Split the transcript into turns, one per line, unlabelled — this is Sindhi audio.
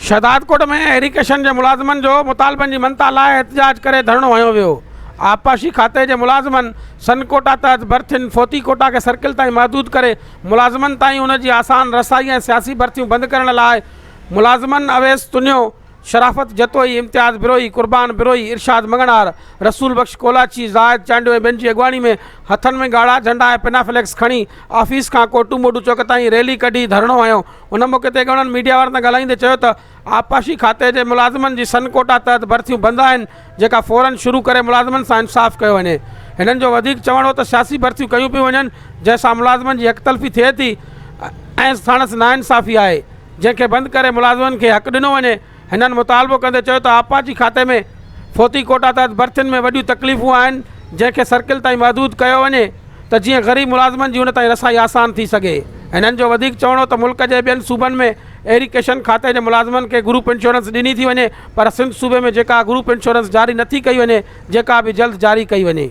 شهدادڪوٽ ۾ ايريگيشن جي ملازمن جو مطالبن جي مڃتا لاء احتجاج ڪري ڌرڻو هنيو ويو. آبپاشي کاتي جي ملازمن سن ڪوٽا تحت ڀرٿين فوتي ڪوٽا کي سرڪل تائين محدود ڪري ملازمن تائين ان جي آسان رسائي ۽ سياسي ڀرٿيون بند ڪرڻ لاء ملازمن اويس تنيو، شرافت جتوئي، امتياز بروهي، قربان بروهي، ارشاد مڱڻهار، رسول بخش ڪولاچي، زاهد چانڊيو ۽ ٻين جي اڳواڻي ۾ هٿن ۾ ڳاڙها جهنڊا ۽ پنافليڪس کڻي آفيس کان ڪوٽو موڊو چوڪ تائين ريلي ڪڍي ڌرڻو هنيو. ان موقعي تي اڳواڻن ميڊيا وارن سان ڳالهائيندي چيو ته آبپاشي کاتي جي ملازمن جي سن ڪوٽا تحت ڀرتيون بند آهن جيڪا فورن شروع ڪري ملازمن سان انصاف ڪيو وڃي. هنن جو وڌيڪ چوڻ هو ته سياسي ڀرتيون ڪيون پيون وڃن جنهن سان ملازمن جي حق تلفي ٿئي ٿي ۽ ساڻس ناانصافي آهي جنهن کي بند ڪري ملازمن کي حق ڏنو وڃي. هنن مطالبو ڪندي چيو ته آبپاشي کاتي ۾ فوتي ڪوٽا تحت ڀرتين ۾ وڏيون تڪليفون آهن جنهن کي سرڪل تائين محدود ڪيو وڃي ته جيئن غريب ملازمن جي ان تائين رسائي آسان ٿي سگهي. هنن جو وڌيڪ چوڻ هو ته ملڪ جي ٻين صوبن ۾ ايريگيشن کاتي جي ملازمن کي گروپ انشورنس ڏني ٿي وڃي پر سنڌ صوبي ۾ جيڪا گروپ انشورنس جاري نٿي ڪئي وڃي جيڪا به جلد جاري ڪئي وڃي.